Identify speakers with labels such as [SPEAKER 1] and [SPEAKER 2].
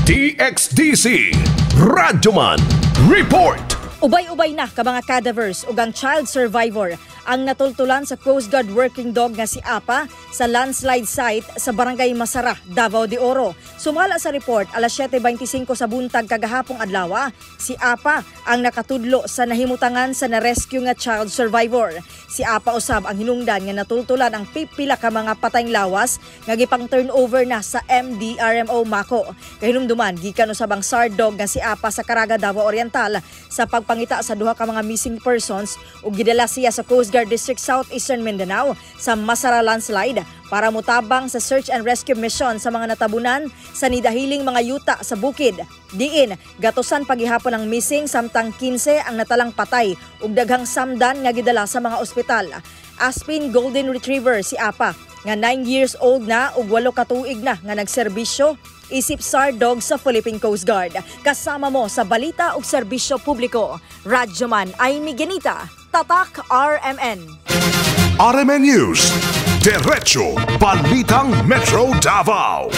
[SPEAKER 1] DXDC Radyoman Report.
[SPEAKER 2] Ubay-ubay na ka mga cadavers ug ang child survivor ang natultulan sa Coast Guard working dog nga si Apa sa landslide site sa Barangay Masara, Davao de Oro. Sumala sa report, alas 7:25 sa buntag kagahapong adlaw, si Apa ang nakatudlo sa nahimutangan sa na-rescue nga child survivor. Si Apa usab ang hinungdan nga natultulan ang pipila ka mga patayng lawas nga gipang turnover na sa MDRMO Mako. Kahinumduman, gikan usab ang SAR dog nga si Apa sa Caraga, Davao Oriental sa pagpangita sa duha ka mga missing persons ug gidala siya sa Coast Guard District Southeastern Mindanao sa Masara landslide para motabang sa search and rescue mission sa mga natabunan sa nidahiling mga yuta sa bukid. Diin, gatosan pagihapon ang missing samtang 15 ang natalang patay ug daghang samdan nga gidala sa mga ospital. Aspin Golden Retriever si Apa nga 9 years old na ug 8 ka tuig na nga nagserbisyo isip SAR dog sa Philippine Coast Guard. Kasama mo sa balita ug serbisyo publiko. Radyoman Amy Genita, Tatak RMN.
[SPEAKER 1] RMN News. Diretso Balitang Metro Davao.